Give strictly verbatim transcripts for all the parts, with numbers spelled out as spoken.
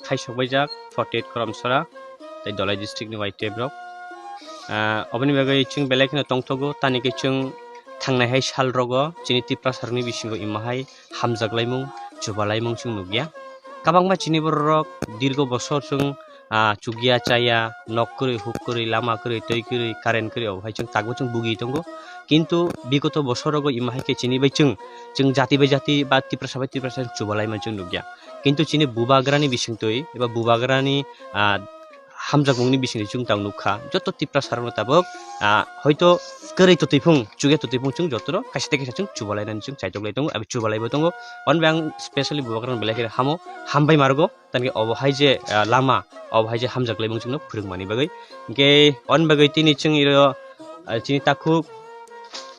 khaisok baijak forty eight Karamsara tei Dholai district ni Y T F rok. Ah, oboni bagwi chwng belai kheno tongthogo, tani khe chwng thangnai hai sal rogo chini Tiprasa rokni bisingo ima hai hamjak laimung, chuba laimung chwng nukya. Kabangma chini bororok dirgo bosor chwng, ah, chukya chaya, nok kwrwi, huk kwrwi, lama kwrwi, twi kwrwi, current kwrwi, obo hai chwng takbo chwng bugi tongo. Kintu bigoto bosor rogo ima hai khe chini bai chwng, chwng jati bai jati ba Tiprasa bai Tiprasa chwng chuba laimung chwng nukya. Kintu chini bubagrani bisingtwi eba bubagrani, ah, hamjakmungni bisingtwi chwng tang nukha. Joto Tiprasa rokno tabuk, ah, hoito kwrwi twtwiphung, chukya twtwiphung chwng jotoro kaisa tei kaisa chwng chuba lainani chwng chaitok lai tongo, abo chuba laibo tongo. Hwnba ang specially bubagrano belai kheno hamo, hambai margo. Tani obo hai je, ah, lama, obo hai je hamjak laimung chwngno phwrwngmani bagwi. Hinkhe on bagwi tini chwng iro, ah, chini takhuk,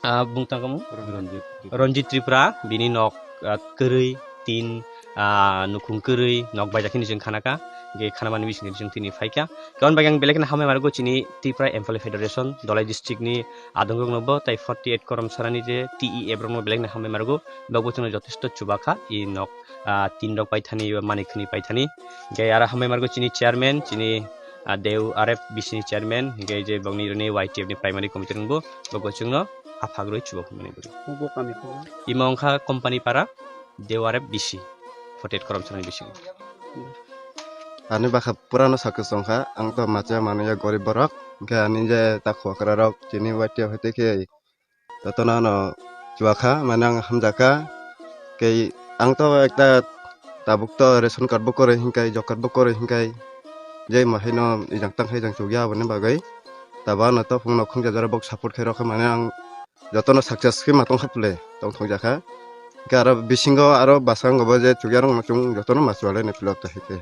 ah, bung tangkamo? Ranjit Tripura. Ranjit Tripura, bini nok, ah, kwrwi, tin, ah, nukhung kwrwi, nok baijak hini chwng khanakha. Hinkhe khanamani bisingtwi chwng tini phaikha. Hinkhe on bagwi ang belai kheno hambai margo chini Tripura Employee Federation, Dholai district ni adongrokno bo, tei forty eight Karamsarani je T E F rokno belai kheno hambai margo. Bokbo chwngno jotesto chubakha, i nok, ah, tin rok paithani, manik khni paithani. Hinkhe aro hambai margo chini chairman, chini, ah, Deu R F B C ni chairman, hinkhe je bongni roni Y T F ni primary committee rwngbo, bokbo chwngno aphak rwi chuba phunani bagwi. Obo kami kho? Imo wngkha Company Para, Deu R F B C, forty eight Karamsarani bisingo. Ani bakha purano sakhe chongkha, ang to macha manwi ya gorib borok, hinkhe ani je takhuk okra rok chini Y T F hai tei khe jotono ano chuakha, mane ang hamjakha. Kei ang to ekta tabuk to ration card bo kwrwi hinkai, job card bo kwrwi hinkai, je mo haino ijang tang hai jang chukya aboni bagwi. Tabo ano to phungno khungja jora bok support khai rokha, mane ang jotono success khe ma tongkha phle tongthokjakha. Hinkhe aro bisingo aro bwskango bo je chukya rokno chwng jotono ma chualaini phle ta hinkhe.